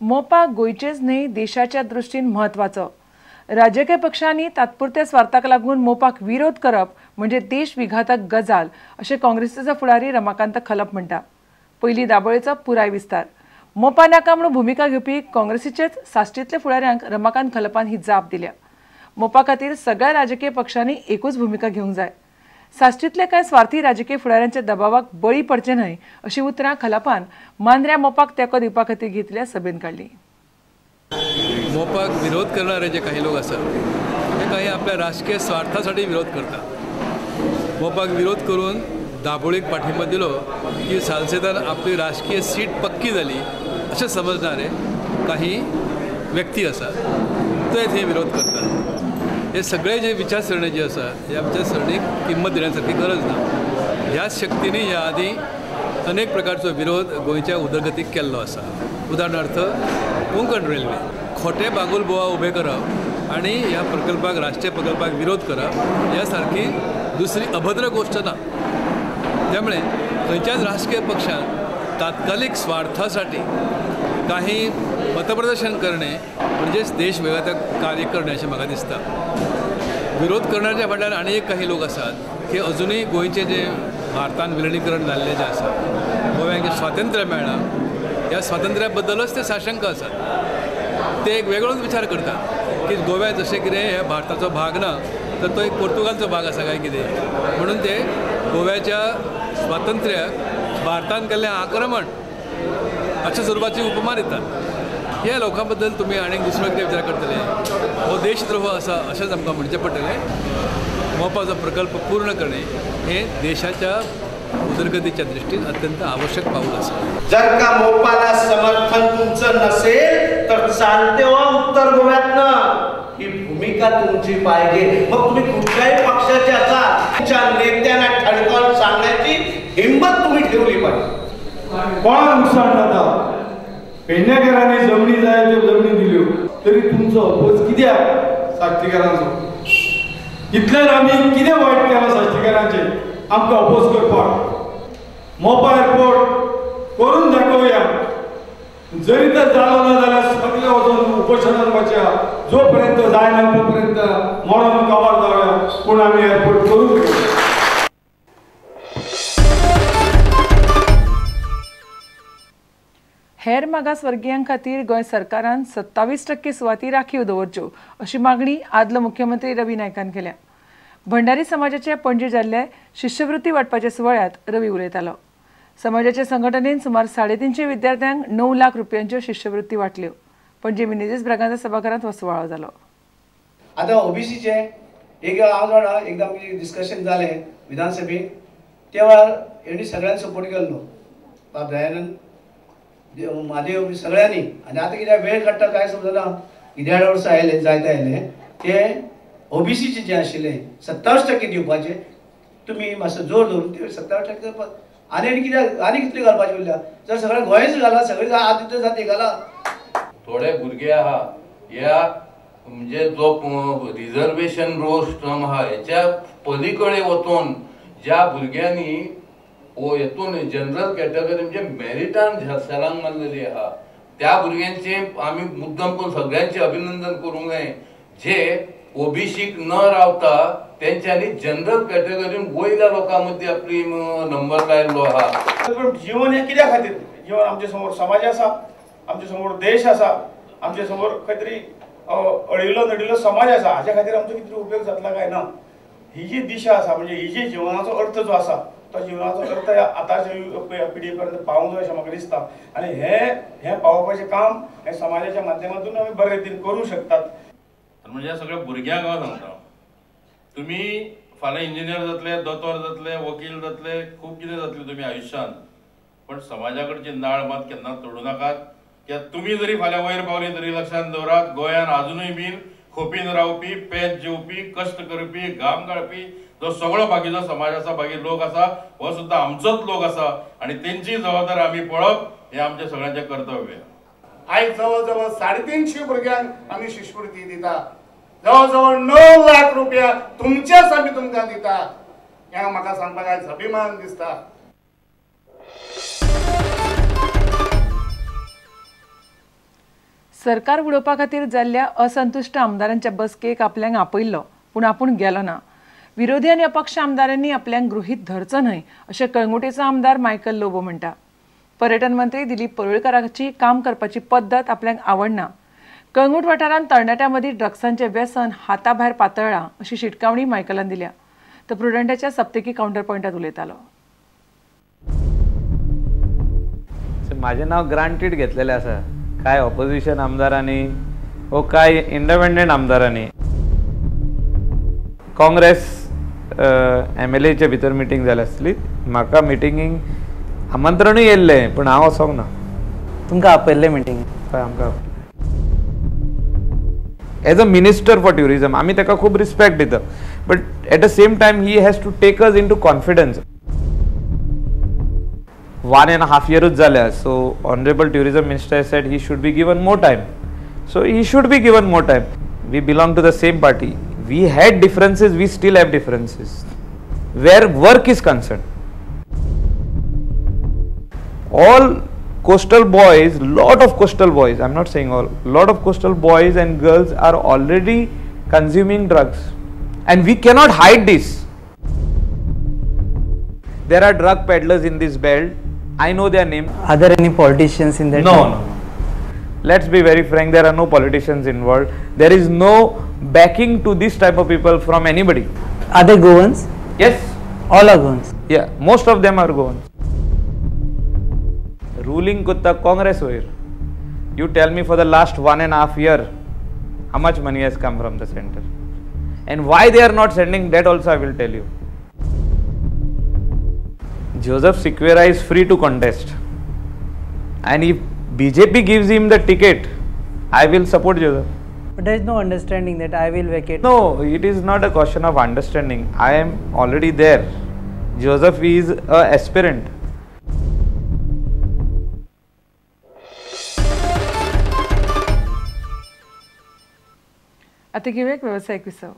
मोपा गोंयचेच न्हय देशाच्या दृश्टीन म्हत्वाचो. राजकीय पक्षांनी तात्पुरत्या स्वार्थाक लागून मोपाक विरोध करप म्हणजे देश विघातक गजाल अशें काँग्रेसीचो फुडारी रमाकांत खलप म्हणटा. पयलीं दाबोळेचो पुराय विस्तार मोपा नाका म्हणून भुमिका घेवपी काँग्रेसीचेच साश्टींतल्या फुडाऱ्यांक रमाकांत खलपान ही जाप दिल्या. मोपा खातीर सगळ्या राजकीय पक्षांनी एकूच भुमिका घेवंक जाय. साश्टींतल्या कांय स्वार्थी राजकीय फुडाऱ्यांच्या दबावाक बळी पडचे न्हय अशी उतरां खलपान मांद्र्या मोपाक तेंको दिवपा खातीर घेतल्या सभेन काडली. मोपाक विरोध करणारे जे काही लोक आसात ते काही आपल्या राजकीय स्वार्थासाठी विरोध करतात. मोपाक विरोध करून दाबोळीक पाठिंबा दिलो की सालसेदान आपली राजकीय सीट पक्की जाली अशें समजणारे काही व्यक्ती आसात ते थंय विरोध करतात. हे सगळे जे विचारसरणी जी आसा ह्या विचारसरणीक किंमत देण्यासारखी गरज ना. ह्याच शक्तींनी ह्या आदी अनेक प्रकारचो विरोध गोंयच्या उदरगतीक केल्लो आसा. उदाहरणार्थ कोंकण रेल्वे खोटे बागुल बोवा उबे करप आनी ह्या प्रकल्पाक राष्ट्रीय प्रकल्पाक विरोध करप ह्या सारकी दुसरी अभद्र गोश्ट ना. त्यामुळे खंयच्याच राजकीय पक्षान तात्कालिक स्वार्थासाठी काही मतप्रदर्शन करणे म्हणजेच देशविघातक कार्य करणे अशें म्हाका दिसता. विरोध करण्याच्या फाटल्यान आनी एक काही लोक आसात की अजुनूय गोंयचें जें भारतान विलिनीकरण जाल्लें जें आसा, गोव्याक जें स्वातंत्र्य मेळ्ळां ह्या स्वातंत्र्या बद्दलच ते साशंक आसात. ते एक वेगळोच विचार करतात की गोव्या जशें कितें हे भारताचो भाग ना तर तो एक पोर्तुगालचो भाग आसा काय कितें, म्हणून ते गोव्याच्या स्वातंत्र्याक भारतान केल्लें आक्रमण अशा स्वरुपाची उपमा दितात. ह्या लोकां बद्दल तुमी आनीक दुसरो कितें विचार करतले, हो देशद्रोह आसा अशेंच आमकां म्हणचें पडटलें. मोपाचो प्रकल्प पूर्ण करणे हे देशाच्या उदरगतीच्या दृष्टीन अत्यंत आवश्यक पाऊल आसा. जर का मोपाला समर्थन तुमचं नसेल तर चालते वा उत्तर गोव्यातनं ही भूमिका तुमची पाहिजे. मग तुम्ही कुठल्याही पक्षाचे असाल तुमच्या नेत्यांना ठणकावून सांगण्याची हिंमत तुम्ही ठेवली पाहिजे. कोणाक नुकसान जाता? पेडणेकरांनी जमनी जाय त्यो जमनी दिल्यो तरी तुमचो अपोज कित्याक साश्टीकारांचो? इतल्यान आमी कितें वायट केलां साश्टीकारांचेर आमकां अपोज करपाक? मोपा एअरपोर्ट करून दाखोवया. जरी तर जालो ना जाल्यार सगळे वचून उपोशणाक वचया, जो पर्यंत जायना तो पर्यंत मरण काबार जावया, पूण आमी एअरपोर्ट करून घेवया. हेर मागासवर्गीयां खातीर गोंय सरकारान 27% सुवाती राखीव दवरच्यो अशी मागणी आदलो मुख्यमंत्री रवी नायकान केल्या. भंडारी समाजाचे पणजे जाल्ले शिश्यवृत्ती वाटपाच्या सुवाळ्यांत रवी उलयतालो. समाजाच्या संघटनेन सुमार 350 विद्यार्थ्यांक 9 लाख रुपयांच्यो शिश्यवृत्ती वाटल्यो. पणजे मिनेझीस ब्रागांझा सभाघरांत हो सुवाळो जालो. आतां ओबीसीचे एक हांव जाणा एकदां आमचें डिस्कशन जालें विधानसभेत त्या वेळार हेणी सगळ्यांनी सपोर्ट केल्लो, बाब दयानंद म्हादेव बी सगळ्यांनी. आनी आतां कित्याक वेळ काडटा काय समजना, देड वर्सां आयले जायते आयले ते ओबीसीचे जे आशिल्ले 27% दिवपाचे तुमी मातसो जोर धरून ते 27% आनी आनी कित्याक आनी कितले घालपाचे उरल्या? जर सगळें गोंयच घाला, सगळें आतां जाती घाला. थोडे भुरगे आहा ह्या म्हणजे जो रिजर्वेशन रोस्ट्रम आहा हेच्या पलीकडे वचून ज्या भुरग्यांनी हेतून जनरल कॅटेगरी म्हणजे मेरिटान सलांग मारलेली आहा त्या भुरग्यांचे आमी मुद्दम करून सगळ्यांचे अभिनंदन करूंक जाय जे ओबीसीक न रावता तेंच्यांनी जनरल कॅटेगरीन वयल्या लोकां मदीं आपली नंबर लायल्लो आहा. पण जीवन हें कित्या खातीर? जीवन आमचे समोर समाज आसा, आमचे समोर देश आसा, आमचे समोर खंय तरी अडिल्लो नडिल्लो समाज आसा, हाच्या खातीर आमचो कितें उपयोग जातलो काय ना? ही जी दिशा आसा म्हणजे ही जी जिवनाचो अर्थ जो आसा तो जिवनाचो अर्थ ह्या आतांच्या पिढये पर्यंत पावूंक जाय अशें म्हाका दिसता. आनी हें पावोवपाचें काम हें समाजाच्या माध्यमांतून आमी बरे रितीन करूंक शकतात. म्हणजे सगळ्या भुरग्यांक हांव सांगता, तुमी फाल्यां इंजिनियर जातले, दोतोर जातले, वकील जातले, खूब कितें जातले तुमी आयुश्यांत, पण समाजा कडची नाळ मात केन्ना तोडूं नाकात. कित्याक तुमी जरी फाल्यां वयर पावली तरी लक्षांत दवरात, गोंयान आजुनूय बीन खोपीन रावपी, पेज जेवपी, कश्ट करपी, घाम काडपी जो सगळो बाकीचो समाज आसा, बाकी लोक आसा, हो सुद्दां आमचोच लोक आसा आनी तेंची जबाबदारी आमी पळोवप हें आमचें सगळ्यांचें कर्तव्य. आयज जवळ जवळ 350 भुरग्यांक आमी शिश्यवृत्ती दिता, जवळ जवळ 9 लाख रुपया तुमचेच आमी तुमकां दिता. ह्या म्हाका सांगपाक आयज अभिमान दिसता. सरकार उडोवपा खातीर जाल्ल्या असंतुश्ट आमदारांच्या बसकेक आपल्यांक आपयल्लो, पूण आपूण गेलो ना. विरोधी आनी अपक्ष आमदारांनी आपल्यांक गृहीत धरचो न्हय अशें कळंगुटेचो आमदार मायकल लोबो म्हणटा. पर्यटन मंत्री दिलीप परुळकराची काम करपाची पद्दत आपल्यांक आवडना. कळंगूट वाठारांत तरणाट्यां मदीं ड्रग्सांचें व्यसन हाताभायर पातळ्ळां अशी शिटकावणी मायकलान दिल्या. तो प्रुडंटाच्या सप्तकी कावंटर पॉयंटात उलयतालो. म्हाजें नांव ग्रांटेड घेतलेलें आसा काय ऑपोजिशन आमदारांनी वो काय इंडिपेंडंट आमदारांनी. काँग्रेस एमएलएच्या भितर मिटींग जाली आसली, म्हाका मिटिंगेक आमंत्रणूय येयल्लें पूण हांव वचोंक ना. तुमकां आपयल्लें मिटींग? हय, आमकां. As a minister for tourism आमी ताका खूब रिस्पेक्ट दिता, but at the same time he has to take us into confidence. 1.5 years जाल्या, so honourable tourism minister said he should be given more time. So he should be given more time. We belong to the same party. We had differences, we still have differences where work is concerned. All coastal boys, lot of coastal boys, I'm not saying all, lot of coastal boys and girls are already consuming drugs, and we cannot hide this. There are drug peddlers in this belt. I know their name. Are there any politicians in that? No, no. Let's be very frank, there are no politicians involved. There is no backing to this type of people from anybody. Are they Goans? Yes. All are Goans? Yeah, most of them are Goans. Ruling kutta Congress hoir. You tell me for the last 1.5 year, how much money has come from the center? And why they are not sending, that also I will tell you. Joseph Sequeira is free to contest. And if BJP gives him the ticket, I will support Joseph. But there is no understanding that I will vacate. No, it is not a question of understanding. I am already there. Joseph is an aspirant. आता घेऊया एक व्यावसायिक विसव.